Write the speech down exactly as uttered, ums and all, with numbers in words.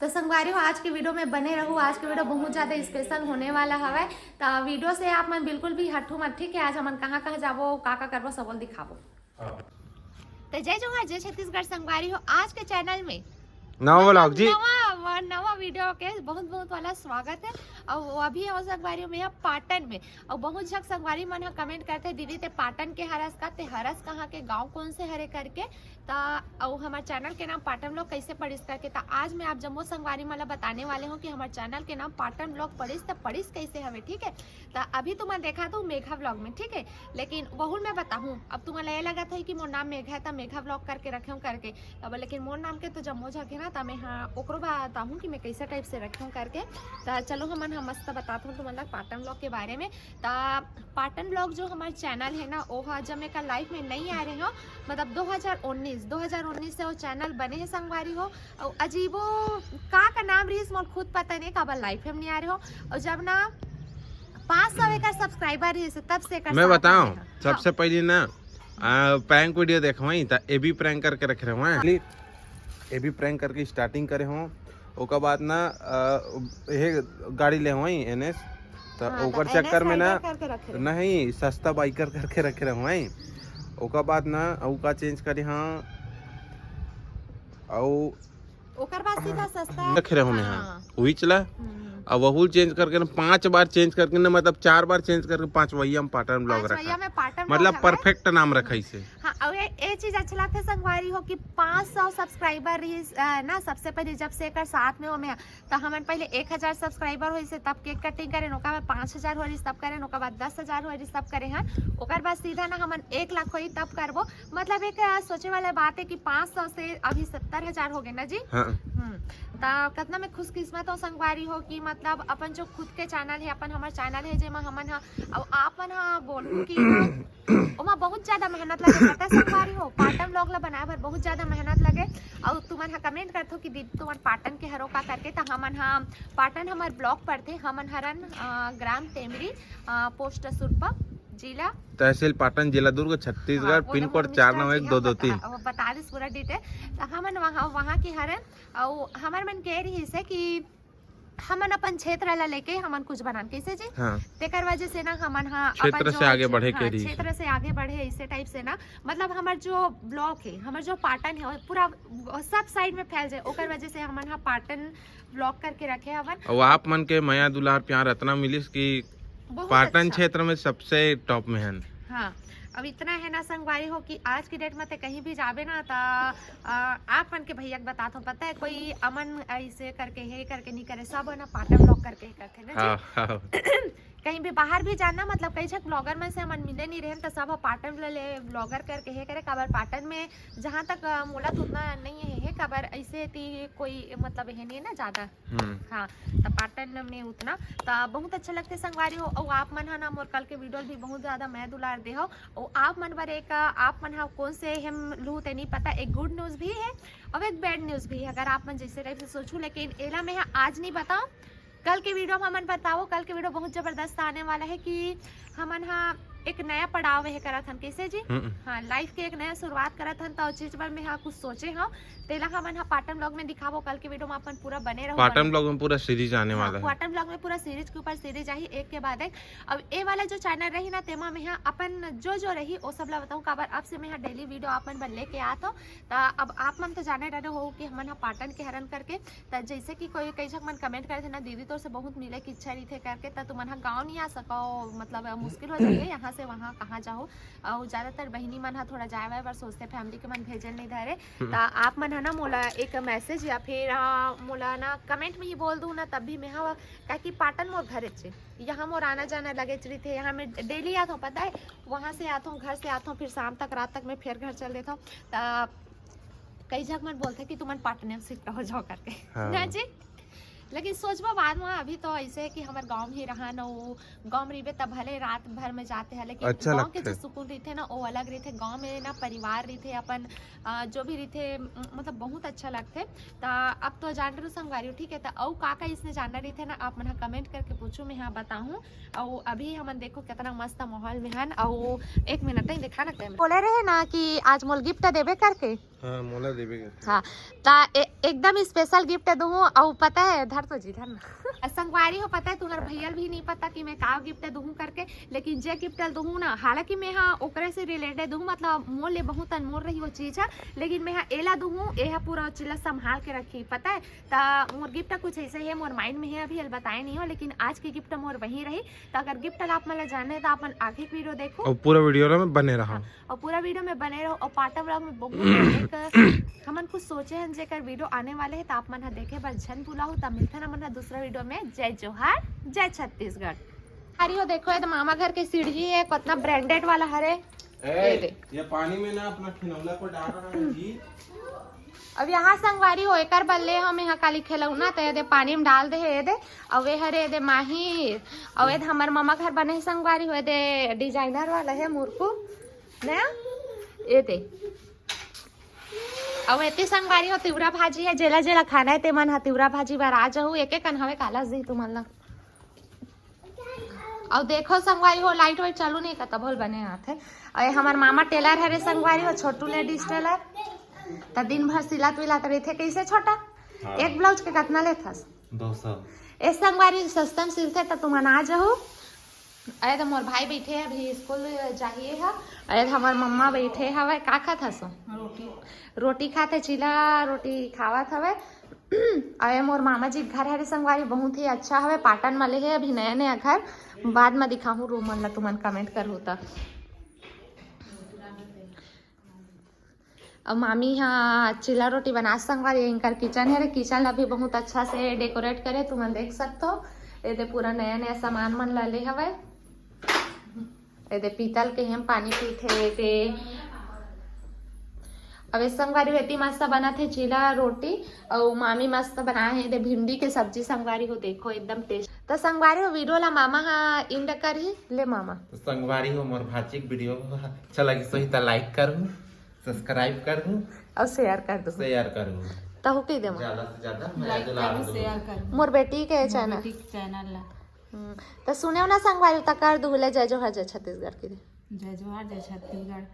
तो संगवारी हो, आज के वीडियो में बने रहू। आज के वीडियो बहुत ज्यादा स्पेशल होने वाला हवय। तो वीडियो से आप मन बिल्कुल भी हटू मत, ठीक है? आज हमन कहाँ कहाँ जाबो, का का करबो, सबो ल दिखाबो। तो जय जोहार, जय छत्तीसगढ़ संगवारी हो। आज के चैनल में नवा vlog जी। नवा, नवा वीडियो के बहुत बहुत वाला स्वागत है। और वो अभी हो संगवारी हो, मैं पाटन में। और बहुत झक संगवारी मन ह कमेंट करथे, "दीदी ते पाटन के हरस का, ते हरस कहाँ के, गांव कौन से हरे?" करके। त अउ हमर चैनल के नाम पाटन vlog कैसे पड़िस करके। त आज मैं आप जम्मो संगवारी मन ला बताने वाले हूँ कि हमर चैनल के नाम पाटन vlog पड़िस त पड़िस कैसे हवे, ठीक है? त अभी तुमन देखा तो मेघा vlog में, ठीक है, लेकिन वहू मैं बताहूँ। अब तुमन ला ये लगत है कि मोर नाम मेघा है त मेघा vlog करके रखे हूँ करके, अब लेकिन मोर नाम के तो जम्मो झक है ना, त मैं हाँ ओकरो बताहूँ कि मैं कैसे टाइप से रखे हूँ करके। त चलो हमन हम मस्त बतात हूँ तुमन ला पाटन vlog के बारे में। त पाटन vlog जो हमर चैनल है ना, ओहा जब मैं का लाइफ में नहीं आ रहे हो, मतलब दो हज़ार उन्नीस, दो हज़ार उन्नीस से वो चैनल बने है संगवारी हो। और अजीबो का का नाम रहिस, मोर खुद पता नहीं, काबर लाइफ में नहीं आ रहे हो। और जब ना पाँच सौ एकर सब्सक्राइबर रहिस, तब से एकर मैं साथ बताऊं, में है। सबसे हाँ। पहले ना, आ, प्रैंक वीडियो देखवाई त एबी प्रैंक करके रखे रहे हैं। एबी प्रैंक करके स्टार्टिंग करे हो, ओकर बाद ना, आ, ये गाड़ी ले हुई एनएस, त हाँ, ओकर त चक्कर एनएस में ना, राइडर करके रखे रहे। नहीं, सस्ता बाइकर करके रखे रहे हुई। ओकर बाद ना, अउ का चेंज करे हाँ, अउ ओकर बाद सीधा सस्ता रखे रहे हूँ मैं, हाँ। हाँ। वही चला। हम्म। अब वहू चेंज करके ना, पांच बार चेंज करके ना, मतलब चार बार चेंज करके पांचवैया में पाटन vlog पांचवैया रखा। में पाटन मतलब vlog हवे। परफेक्ट नाम रखा इसे। हाँ, और ये, ये चीज अच्छा लगता है संगवारी हो कि पाँच सौ सब्सक्राइबर रहिस, अ, ना, सबसे पहले जब से एकर साथ में हो मैं, तो हमन पहले एक हज़ार सब्सक्राइबर होइस हे, तब केक कटिंग करेन, ओकर बाद पाँच हज़ार होइस, तब करेन, ओकर बाद दस हज़ार होइस, तब करे हन। ओकर बाद सीधा ना हमन एक लाख होई, तब करबो। मतलब एक, अ, सोचे वाला बात है कि पाँच सौ से अभी सत्तर हज़ार हो गए ना जी। हाँ। हम्म, त कितना मैं खुशकिस्मत हूँ संगवारी हो कि मतलब अपन जो खुद के चैनल है, अपन हमर चैनल है, जेमा हमन ह, अब आप मन ह बोलहु कि ना, ओमा बहुत ज्यादा मेहनत लगे, पता है संगवारी हो, पाटन vlog ला बनाए बर बहुत ज्यादा मेहनत लगे। अउ तुमन ह कमेंट करथो कि दीदी तुमन पाटन के हरो का करके, त हमन ह पाटन हमर ब्लॉक पड़थे, हमन हरन, अ, ग्राम टेमरी, अ, पोस्ट सुरपा, जिला तहसील पाटन, जिला दुर्ग, छत्तीसगढ़, हाँ, वो पिन कोड चार नौ एक दो दो तीन। बता, वो बता दिस पूरा डिटेल। त हमन वहाँ, वहाँ के हरन, अउ हमर मन के रहिस हे कि हमन अपन क्षेत्र ला लेके हमन कुछ बनान, कैसे जी? हाँ। तेकर वजह से ना हमन ह क्षेत्र अपन जो से आगे बढ़े के हाँ, रहिस। क्षेत्र से आगे बढ़े, इसे टाइप से ना, मतलब हमर जो ब्लॉक है, हमर जो पाटन है, वो पूरा सब साइड में फैल जाए, ओकर वजह से हमन ह पाटन ब्लॉक करके रखे हवन। अउ आप मन के मया दुलार प्यार अतना मिलिस कि बहुत पाटन अच्छा। क्षेत्र में सबसे टॉप में हन। हाँ, अब इतना है ना संगवारी हो कि आज की डेट में ते कहीं भी जाबे ना, त, अ, आप मन के भैया के बतात हो, पता है, कोई अमन ऐसे करके, हे करके नहीं करे, सब है ना पाटन ब्लॉक करके हे करथे ना जी। हाँ, हाँ। कहीं भी बाहर भी जाना, मतलब कई झक ब्लॉगर मन से हमन मिले नहीं रहे, त सब ह पाटन ले ब्लॉगर करके हे करे, काबर पाटन में जहाँ तक, अ, मोला तो उतना नहीं है, हे काबर ऐसे ती कोई मतलब हे नहीं ना ज्यादा। हम्म। हाँ, त पाटन में उतना त बहुत अच्छा लगथे संगवारी हो। अउ आप मन ह ना मोर कल के वीडियो ल भी बहुत ज्यादा मया दुलार दे हो। अउ आप मन बर एक, आप मन ह कौन से हम लू ते नहीं पता, एक गुड न्यूज भी है और एक बैड न्यूज भी है, अगर आप मन जैसे टाइप से सोचू, लेकिन एला मैं ह आज नहीं बताऊँ, कल के वीडियो में हमन बताओ। कल के वीडियो बहुत जबरदस्त आने वाला है कि हमन ह एक नया पड़ाव हे करत हन, कैसे जी? हम्म। हाँ, लाइफ के एक नया शुरुआत करत हन, त ओ चीज बर मैं ह कुछ सोचे हव, तेला हमन ह पाटन ब्लॉग में दिखाबो। कल के वीडियो में अपन पूरा बने रहो, पाटन बने। ब्लॉग में पूरा सीरीज आने हाँ, वाला है। पाटन ब्लॉग में पूरा सीरीज के ऊपर सीरीज आही, एक के बाद एक। अब ए वाला जो चैनल रही ना, तेमा मैं ह अपन जो जो रही, ओ सब ला बताऊँ, काबर अब से मैं ह डेली वीडियो आप मन बर लेके आत हव। त अब आप मन तो जाने डरे हो कि हमन ह पाटन के हरन करके, त जैसे कि कोई कई झक मन कमेंट करे थे ना, "दीदी तोर से बहुत मिले के इच्छा रहिथे" करके, त तुमन ह गाँव नहीं आ सको, मतलब मुश्किल हो जाए यहाँ से वहाँ कहाँ जाओ। और ज्यादातर बहिनी मन ह थोड़ा जाए वाए बर सोचथे, फैमिली के मन भेजन नहीं धरे। हम्म। त आप मन ह ना मोला एक मैसेज या फिर, अ, मोला ना कमेंट में ही बोल दू ना, तब भी मैं ह, काहे कि पाटन मोर घरे चे, यहाँ मोर आना जाना लगे रहिथे, यहाँ मैं डेली आत हूँ, पता है, वहाँ से आत हूँ, घर से आत हूँ, फिर शाम तक, रात तक मैं फिर घर चल देता हूँ। त कई झक मन बोलथे कि तुमन पाटने में शिफ्ट हो जाओ करके। हाँ। ना जी, लेकिन सोचबो बाद में, अभी तो ऐसे है कि हमर गाँव में ही रहन, वो गाँव में रहिबे तब भले रात भर में जाते हैं, लेकिन अच्छा गाँव के लगथे। जो सुकून रहिथे ना, वो अलग रहिथे। गाँव में ना परिवार रहिथे, अपन, अ, जो भी रहिथे, म-, मतलब बहुत अच्छा लगथे। त अब तो जान रहे हो संगवारी हो, ठीक है? त अउ का का इसने जानना रहिथे ना, आप मन ह कमेंट करके पूछू, मैं ह बताहूँ। अउ अभी हमन देखो कितना मस्त माहौल में हन। अउ एक मिनट, नहीं दिखा ना कैमरा। बोले रहे ना कि आज मोल गिफ्ट देबे करके, हाँ, मोला देबे करथे। हाँ, ता ए, एकदम स्पेशल गिफ्ट दूहूँ। अउ पता है, धर तो जी, धर ना। संगवारी हो, पता है, तुम्हार भैया भी नहीं पता कि मैं का गिफ्ट दूहूँ करके, लेकिन जे गिफ्ट दूहूँ ना, हालांकि मैं हा ओकरे से रिलेटेड हूँ, मतलब मोर ले बहुत अनमोल रही वो चीज है, लेकिन मैं हा एला दूहूँ, ए हा पूरा चीला संभाल के रखी, पता है। ता मोर गिफ्ट कुछ ऐसे है, मोर माइंड में है, अभी एला बताए नहीं हो, लेकिन आज के गिफ्ट मोर वही रही। तो अगर गिफ्ट ला आप मन ला जाने तो आप मन आगे वीडियो देखो। और पूरा वीडियो ला में बने रहा। और पूरा वीडियो में बने रहो। और पाटा व्लॉग में बहुत एक हमन कुछ सोचे हैं जेकर वीडियो आने वाले है, तो आप मन हा देखे बर झन भुलाहू। तब मिलते हैं हमन हा दूसरा वीडियो में। जय जोहार, जय छत्तीसगढ़। अरे हो देखो, ये तो मामा घर के सीढ़ी है, कितना ब्रांडेड वाला हरे। ये दे। ये पानी में ना अपना खिलौना को डाल रहा है जी। अब यहाँ संगवारी हो, एकर बर ले हम यहाँ काली खिलौना, तो ये दे पानी में डाल दे है, ये दे। अउ ये हरे, ये दे माहिर, अउ ये दे हमर ममा घर बने है संगवारी हो, ये दे डिजाइनर वाला है मुरकू, ना, ये दे। अउ एती संगवारी हो, तिवरा भाजी है, जेला जेला खाना है, ते मन हा तिवरा भाजी बर आ जाहू। एक एक कन हवे, काला जी तुमन ला। अउ देखो संगवारी हो, लाइट वाइट चालू नहीं का, तभो ले बने आथे। अउ ये हमर मामा टेलर हरे संगवारी हो, छोटू लेडीज टेलर। त दिन भर सिलत विलत रहिथे। कैसे छोटा? हाँ। एक ब्लाउज के कितना लेथस? दो सौ। ए संगवारी, सस्ता में सिलथे त तुमन आ जाहू। अरे तो मोर भाई बैठे है, अभी स्कूल जाही है। अरे तो हमर मम्मा बैठे हवे, का खात हसो? रोटी। रोटी खाते, चीला रोटी खावत हवे। अरे मोर मामा जी घर हरे संगवारी, बहुत ही अच्छा हवे, पाटन मले है, अभी नया नया घर। बाद में दिखाहूँ रूम मन ला, तुमन कमेंट करहू त। अब मामी हा चीला रोटी बना संगवारी, इनकर किचन है रे, किचन ला भी बहुत अच्छा से डेकोरेट करे, तुमन देख सकथो। एदे पूरा नया नया सामान मन ला ले हवे। एदे पीतल के हम पानी पीथे एदे। अब ए संगवारी हो एती मस्त बनत हे चीला रोटी, अउ मामी मस्त बनाए हे एदे भिंडी के सब्जी संगवारी हो, देखो एकदम टेस्ट। तो संगवारी हो वीडियो ला मामा हा एंड करही, ले मामा। तो संगवारी हो, मोर भाची के वीडियो अच्छा लगिस होही त लाइक करहू, सब्सक्राइब करहू, अउ शेयर कर दो। शेयर करहू। तहू कह दे माँ। ज्यादा से ज्यादा मैं लाइक दुलार करो, दूँ। शेयर मोर बेटी के चैनल। बेटी के चैनल ला। हम्म, तो सुने ना संगवारी, त कर दू ले जय जोहार जय छत्तीसगढ़ की। जय जोहार, जय छत्तीसगढ़।